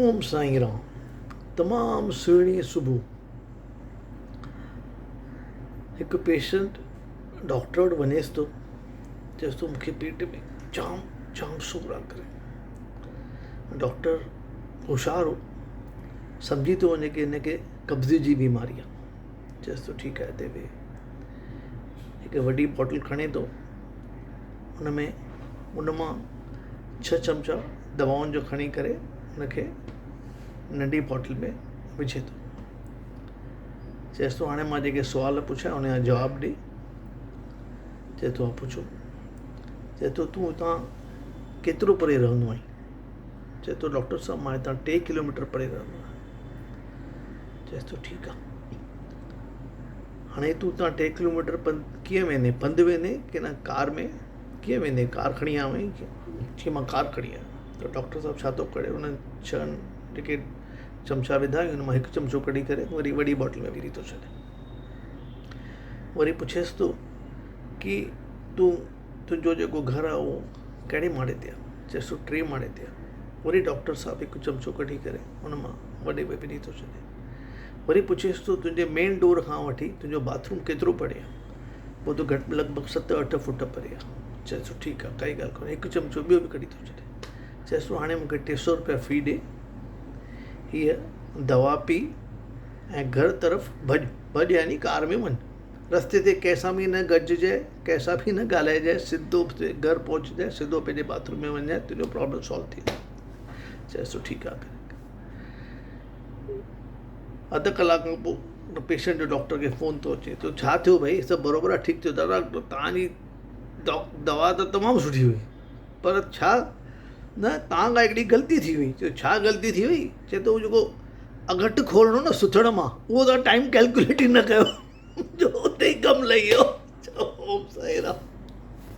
اوم سائين رام تمام سهڻي صبح هڪ پيشنٽ ڊاڪٽر وٽ وڃيس ٿو چئيس ٿو مونکي پيٽ ۾ جام جام سور آ ڪري ڊاڪٽر هوشيار هو سمجهي ٿو وڃي ڪي هن کي قبضي جي بيماري آ چئيس ٿو ٺيڪ آهي هتي ويهه هڪ وڏي باٽل کڻي ٿو ان ۾ ان مان ڇهه چمچا دوائن جو کڻي ڪري ان کي ننڍي باٽل ۾ وجهي ٿو چئيس ٿو هاڻي مان جيڪي سوال پڇيا ان جا جواب ڏي چئي ٿو ها پڇو چئي ٿو تون هتان ڪيترو پري رهندو آهين چئي ٿو ڊاڪٽر صاحب مان هتان ٽي ڪلوميٽر پري رهندو آهيان چئيس ٿو ٺيڪ آهي هاڻي تون هتان ٽي ڪلوميٽر پنڌ ڪيئن ويندين پنڌ ويندين ڪي نه ڪار ۾ ڪيئن ويندين ڪار کڻي آيو آهين چي مان ڪار کڻي آيو آهيان ته ڊاڪٽر صاحب ڇا ٿو ڪري انهن ڇهن جيڪي چمچا وڌا ان مان هڪ چمچو ڪڍي ڪري وري وڏي باٽل ۾ وجهي ٿو ڇڏي وري پڇيس ٿو ڪي تون تنهنجو جيڪو گهر آهي اهو ڪهڙي ماڙي تي آهي چيس ٿو ٽي ماڙي تي آهي وري ڊاڪٽر صاحب هڪ چمچو ڪڍي ڪري ان مان وڏي ۾ وجهي ٿو ڇڏي وري پڇيس ٿو تنهنجي مين ڊور کان وٺي تنهنجو باٿ روم ڪيترو پري آهي پوء ته گهٽ لڳ ڀڳ ست اٺ فوٽ پري آهي چيس ٿو ٺيڪ آهي ڪائي ڳالهه ڪونهي هڪ چمچو ٻيو به ڪڍي ٿو ڇڏي چيس ٿو هاڻي مونکي ٽي سو روپيا في ڏي هيء دوا پي ۽ گهر طرف ڀڄ ڀڄ يعني ڪار ۾ وڃ رستي تي ڪنهن سان به نه گڏججانء، ڪنهن سان به نه ڳالهائجانء، سڌو گهر پهچجانء، سڌو پنهنجي باٿ روم ۾ وڃجانء، تنهنجو پرابلم سالو ٿي ويندو. چيس ٿو ٺيڪ آهي. اڌ ڪلاڪ کان پوء پيشنٽ جو ڊاڪٽر کي فون ٿو اچي ته ڇا ٿيو ڀئي سڀ برابر آهي ٺيڪ ٿيو دادا توهان جي دوا ته تمام سٺي هئي پر ڇا نه توهان کان هڪڙي غلطي ٿي وئي چيو ڇا غلطي ٿي وئي چئي ٿو جيڪو اڳٺ کولڻو نه سٿڻ مان اهو توهان ٽائيم ڪيلڪوليٽ ئي نه ڪيو جو اتي ئي ڪم لهي ويو.